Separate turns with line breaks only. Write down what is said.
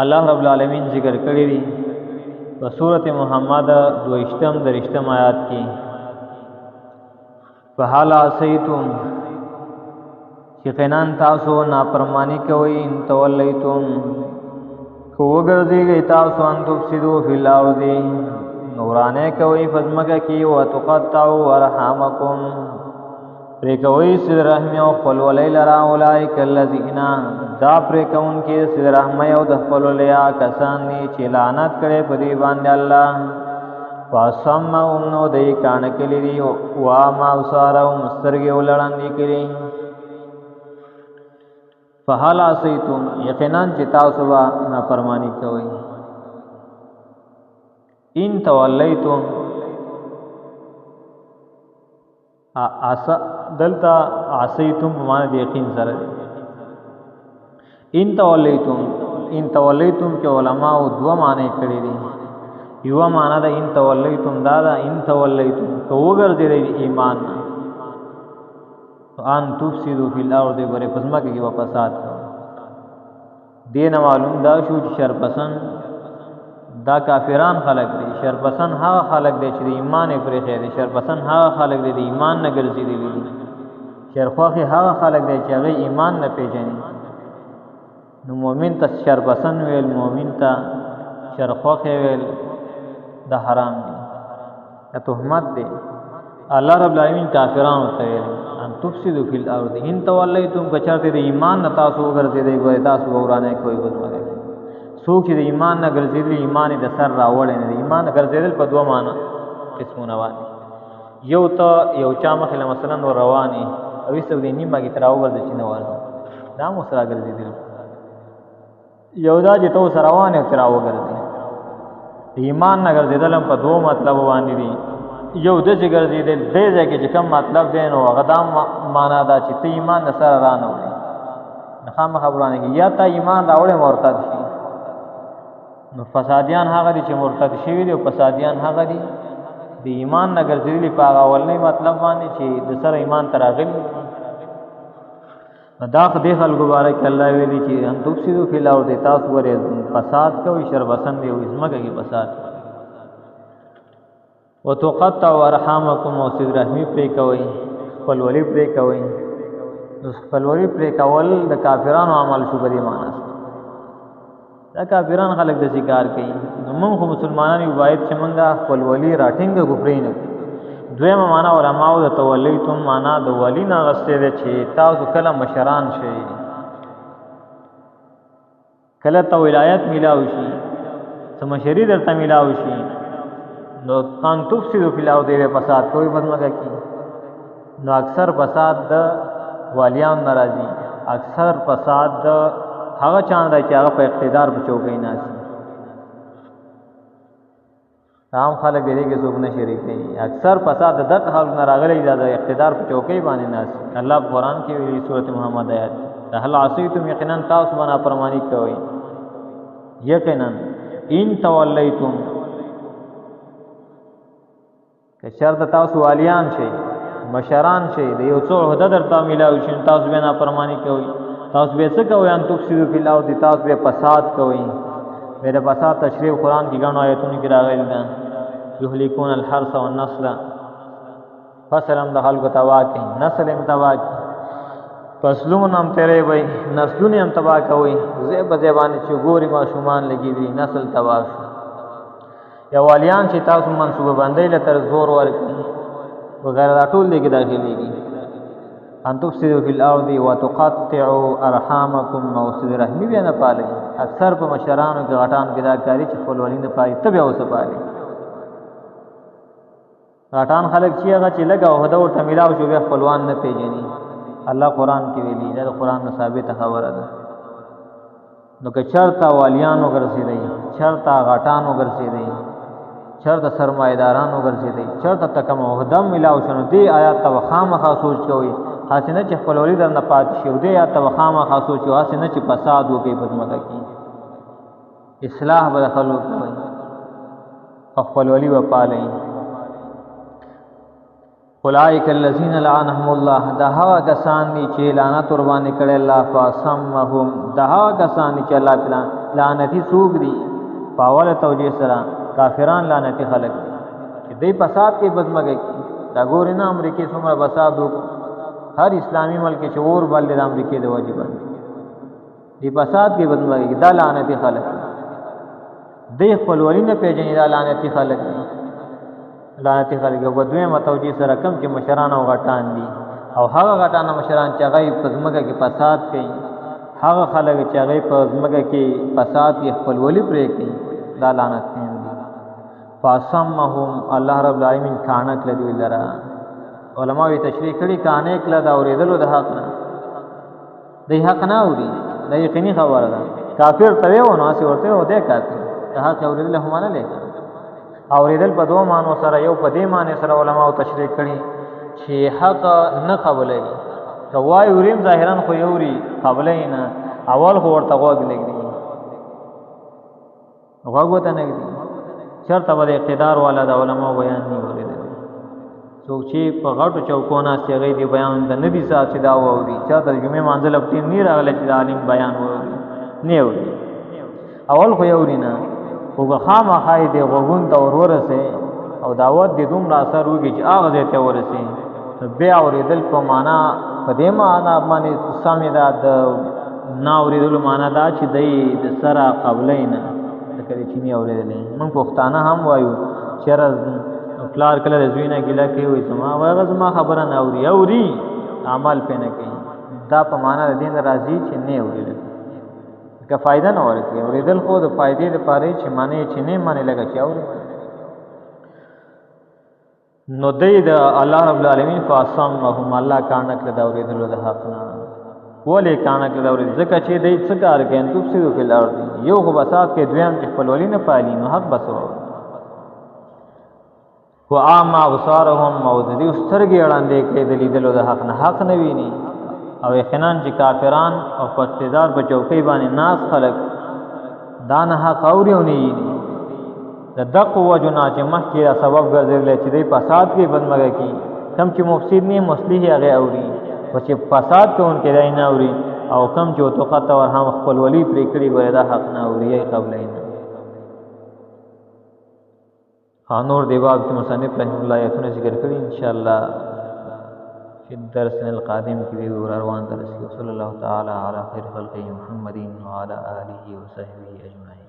الله رب العالمین ذکر کړی دی په سورة محمد دویشتم درشتم آیات کې، فهل عصیتم، یقینا تاسو نافرمانی کوئ، ان تولیتم، که وګرځېږئ تاسو، ان تفسدو فی الارض، نورانه کوئ په ځمکه کې، وتقطعوا ارحامکم، پرې کوئ صله رحمي او خپلولۍ لره. اولئک الذین، دا پرې کوونکي صله رحمۍ او د خپلولۍ هغه کسان دي چې لعنت کړی په دوی باندې الله، فاصمهم، نو دوی کاڼه کړي دي، واعمی ابصارهم، سترګې ولړندې کړي. فهل عصیتم، یقینا چې تاسو به نافرماني کوئ. ان تولیتم، دلته عصیتم په معنی د یقین سره دی. ان تولیتم، ان تولیتم کې علماو دوه معنی کړې دي. یوه معنی ده ان تولیتم دا ده، ان تولیتم که وګرځېدئ ایمان نه، ان تفسدو فی الارض، ګورې په ځمکه کې به فساد کوئ. دې نه معلوم دا شو چې شرپسند دا کافران خلق دي. شرپسند هغه خلق دي چې د ایمان یې پرېښی دی. شرپسند هغه خلق دي د ایمان نه ګرځېدلي دي. شرخوښي هغه خلق دي چې هغه ایمان نه پېژني. نو مؤمن ته شرپسند ویل، مؤمن ته شرخوښی ویل دا حرام دي، دا تهمت دی. الله رب العالمین کافرانو ته ویل ان تفسدوا فی الارض ان تولیتم، که چېرته د ایمان نه تاسو وګرځېدئ، ګورئ تاسو به ورانۍ کوئ په ځمکه کې. څوک چې د ایمان نه ګرځېدلي، ایمان یې د سر راوړی نه دی. ایمان نه ګرځېدل په دوه معنا قسمونه باندې، یو ته یو چا مخې له مثلا ور روان یې او وروسته دې نیمه کې ته راوګرځې چې نه ورځم، دا هم اوس راګرځېدل. یو دا چې ته اوس روان یې ته راوګرځې. ایمان نه ګرځېدل هم په دوو مطلبو باندې دي. یو داسې ګرځېدل دې ځای کې چې کوم مطلب دی، نو هغه دا معنا ده چې ته ایمان د سره رانه وړې، نو خامخا ورانه کېږي. یا تا ایمان راوړې مرتد شي. نو فسادیان هغه دي چې مرتد شوي دي، او فسادیان هغه دي د ایمان نه ګرځېدلي په هغه اولنی مطلب باندې چې د سره ایمان ته راغلي. نو دا خو دې خلکو باره کې الله ویلي چې ان تفسدو فی الارض، تاسو ورې فساد کوئ، شرپسند دی ځمکه کې فساد کوئ. وتقطع ارحامکم، او صله رحمي پرې کوئ، خپلولي پرې کوئ. نو خپلولي پرې کول د کافرانو عمل شو په دې معنی سره. دا کافران خلک داسې کار کوي. نو موږ خو مسلمانان یو، باید چې موږ خپلولي راټینګه کړو، پرې نه کړو. دویمه معنا علماو د تولیتم معنا د ولی نه اخیستې ده چې تاسو کله مشران شئ، کله ته ولایت ملاو شي، څه مشري درته ملاو شي، نو ان تفسدو فی الارض، به فساد کوي په ځمکه کې. نو اکثر فساد د والیان نه راځي، اکثر فساد د هغه چا نه راځي چې هغه په اقتدار په چوکۍ ناست. عام خلک دې کې څوک نه شریکوي. اکثر فساد د دغه خلکو نه راغلی دا د اقتدار په چوکۍ باندې ناست. الله په قرآن کې ویلي سورة محمد آیات، هل عصیتم، یقینا تاسو به نافرماني کوئ. یقینا ان تولیتم، که چېرته تاسو والیان شئ، مشران شئ، د یو څو عهده درته میلاو شي، تاسو به نافرماني کوئ. تاسو به څه کوئ؟ ان تفسدو فی الارض، تاسو به فساد کوئ. به د فساد تشریح قرآن کې ګڼو آیتونو کې راغلی ده. یهلکون الحرث والنسل، فصل هم د خلکو تباه کوي، نسل هم تباه کوي، فصلونه هم تېروي، وي نسلونه هم تباه کوي. ځای په ځای باندې چې ګوري ماشومان لګېدلي، نسل تباه شو. یا والیان چې تاسو منصوبه بندۍ له تر زور ورکړي وغیره، دا ټول دې کې داخلېږي. ان تفسدوا فی الارض وتقطعوا ارحامکم، او صله رحمي بیا نه پالئ. اکثر په مشرانو کې غټانو کې دا کاري چې خپل ولي نه پالي، ته بیا اوسه پالي. غټان خلک چې هغه چې لږه عهده ورته میلاو شو، بیا خپلوان نه پېژني. الله قرآن کې ویلي، دا د قرآن نه ثابته خبره ده. نو که چېرته والیان وګرځېدئ، چېرته غټان وګرځېدئ، چېرته سرمایداران وګرځېدئ، چېرته ته کومه عهده میلاو شو، نو دې آیات ته به خامخا سوچ کوئ، هسې نه چې خپلولي درنه پاتې شي، او دې آیات ته به خامخا سوچ کوئ، هسې نه چې فساد وکړئ په ځمکه کې. اصلاح به د خلکو کوئ او خپلولي به پالئ. اولئک الذین لعنهم الله، دا هغه کسان دي چې لعنت ور باندې کړی الله. فاصمهم، دا هغه کسان دي چې الله پلان لعنتي څوک دي؟ په اوله توجیه سره کافران لعنتي خلک دي چې دوی فساد کوي په ځمکه کې. دا ګورې نه امریکې څومره فساد وکړو، هر اسلامي ملک چې اور بل دی د امریکې د وجې باندې دی فساد کوي په ځمکه کې. دا لعنتي خلک دي، دوی خپلولي نه پېژني، دا لعنتي خلک دي، لعنتي خلک. او په دویمه توجیه سره کوم چې مشران او غټان دي، او هغه غټان او مشران چې هغه په ځمکه کې فساد کوي، هغه خلک چې هغه په ځمکه کې فساد کوي خپلولي پرې کوي، دا لعنتیان دي. فاصمهم الله رب العالمین کاڼه کړه دوی لره. علماو یې تشریح کړي کاڼه کړه د اورېدلو د حق نه، دی حق نه اوري، دا یقیني خبره ده. کافر ته ویې نو هسې ورته ویې دی کافر، د حق اورېدل هم نه لګي. اورېدل په دوو معنو سره، یو په دې معنی سره علماو تشریح کړي چې حق نه قبلوي، که وایي اوري ظاهراً خو یې اوري، قبلوي نه، اول خو ورته غوږ لږدي، غوږ ورته نه ږدي. چېرته به د اقتدار والا د علماو بیان نه اورېدلی، څوک چې په غټو چوکو ناست دي هغوی دې بیان ته نه دي سات چې دا واوري. چېرته د جمعې لمانځه له ټیم نه راغلی چې د عالم بیان واوري، نه اوري. اول خو یې اوري نه، خو که خامخا یې دې غوږونو ته ور ورسوي او دعوت دې دومره اثر وکړي چې هغه ځای ته ورسوي، نو بیا اورېدل په معنا په دې معنا باندې سمې ده. د نه اورېدلو معنا دا چې دی د سره قبلوي نه، لکه دی چې نه اورېدلی. موږ پښتانه هم وایو چېرې پلار کله د زوی نه ګیله کوي، وایي زما هغه زما خبره نه اوري، اوري عمل پرې نه کوي. دا په معنا د دې نه راځي چې نه اورېدل، که فایده نه ورکوي. اورېدل خو د فایدې دپاره چې معنی چې نه معنی لکه چې اوري. نو دی د الله رب العالمین فاصمهم الله کاڼه کړه د اورېدلو د حق نه. ولې کاڼه کړه د اورېدلو؟ ځکه چې دی څه کار کوي؟ ان تفسدو فی الارض، یو خو فساد کوي، دویم چې خپلولي نه پالي نو حق به څه واوري. وأعمى ابصارهم، او د دوی سترګې ړندې کړې د لیدلو د حق نه، حق نه ویني. او یقینا چې کافران او په اقتدار په چوکۍ باندې ناست خلک دا نه حق اوري او نه ویني. د دقو وجو نه چې مخکې دا سبب ګرځېدلی چې دوی فساد کوي په ځمکه کې، کوم چې مفسد نه مصلح یې هغې اوري، خو چې فساد کوونکی دی نه اوري، او کوم چې وتقطع هم خپلولي پرې کړي ګورې دا حق نه اوري، یې قبلوي نه. نور دی باب کې مصنف رحم الله آیتونه ذکر کړي، ان شاء الله في الدرس القادم کې به ور روان درس کې. صلی الله تعالی علی خیر خلقه محمد وعلى آله وصحبه اجمعین.